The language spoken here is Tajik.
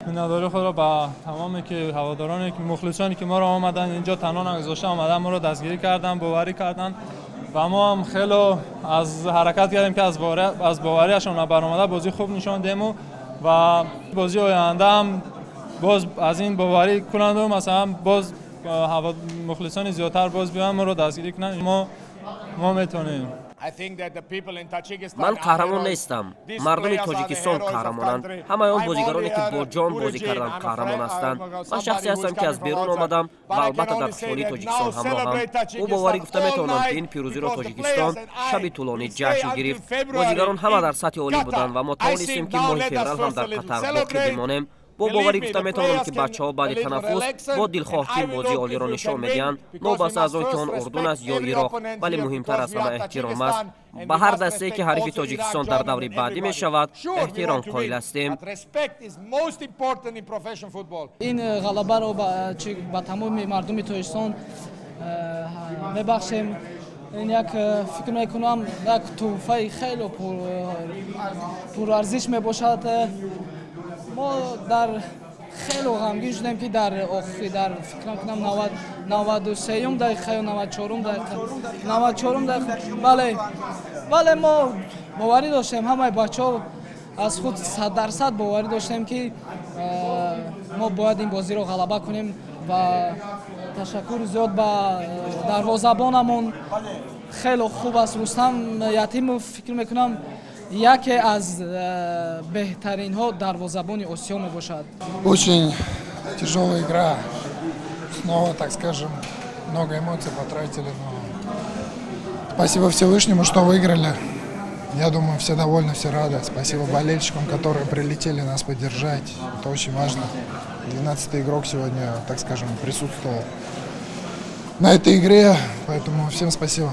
Миннатдории худро ба тамоме ки ҳаводороне, ки мухлисоне, ки моро омаданд инҷо, танҳо нагузошта, омадан, моро дастгирӣ карданд, боварӣ карданд ва мо ҳам хеле аз ҳаракат кардем, ки аз бовариашон баромада, бозии хуб нишон диҳему ва бозии оянда ҳам боз аз ин боварӣ кунанду, масалан, боз мухлисони зиёдтар боз биёянд, моро дастгирӣ кунанд. Мо метавонем. Ман қаҳрамон нестам, мардуми Тоҷикистон қаҳрамонанд. Ҳамаи он бозигароне, ки бо ҷон бозӣ карданд, қаҳрамон ҳастанд. Ман шахсе ҳастам, ки аз берун омадам ва албатта дар хушҳолии Тоҷикистон ҳамроҳам. Бо боварӣ гуфта метавонам, ки ин пирӯзиро Тоҷикистон шаби тӯлонӣ ҷашн гирифт. Бозигарон ҳама дар сатҳи олӣ буданд ва мо тавонистем, ки моҳи феврал ҳам дар Қатар боқӣ бимонем. Бо боварӣ гуфта метавонам, ки бачаҳо баъди танаффус бо дилхоҳ тим бозии олиро нишон медиҳанд, новобаста аз он ки он Урдун аст ё Ироқ. Вале муҳимтар аз ҳама эҳтиром аст. Ба ҳар дастае, ки ҳарифи Тоҷикистон дар даври баъдӣ мешавад, эҳтиром қоил ҳастем. Ин ғалабаро ба тамоми мардуми Тоҷикистон мебахшем. Ин як, фикр мекунам, як тӯҳфаи хеле пурарзиш мебошад. Мо дар хеле ғамгин шудем, ки дар охир, дар, фикр мекунам, 93-юм дақиқа ё 94-ум дақиқа, 94-ум дақиқа, бале, бале, мо боварӣ доштем, ҳамаи бачаҳо аз худ 100% боварӣ доштем, ки мо бояд ин бозиро ғалаба кунем. Ва ташаккури зиёд ба дарвозабонамон, хеле хуб аст, Рустам Ятимов. Фикр мекунам, яке аз беҳтаринҳо дарвозабони Осиё мебошад. Очень тяжелая игра. Снова, так скажем, много эмоций потратили, но спасибо Всевышнему, что выиграли. Я думаю, все довольны, все рады. Спасибо болельщикам, которые прилетели нас поддержать. Это очень важно. 12-й игрок сегодня, так скажем, присутствовал на этой игре, поэтому всем спасибо.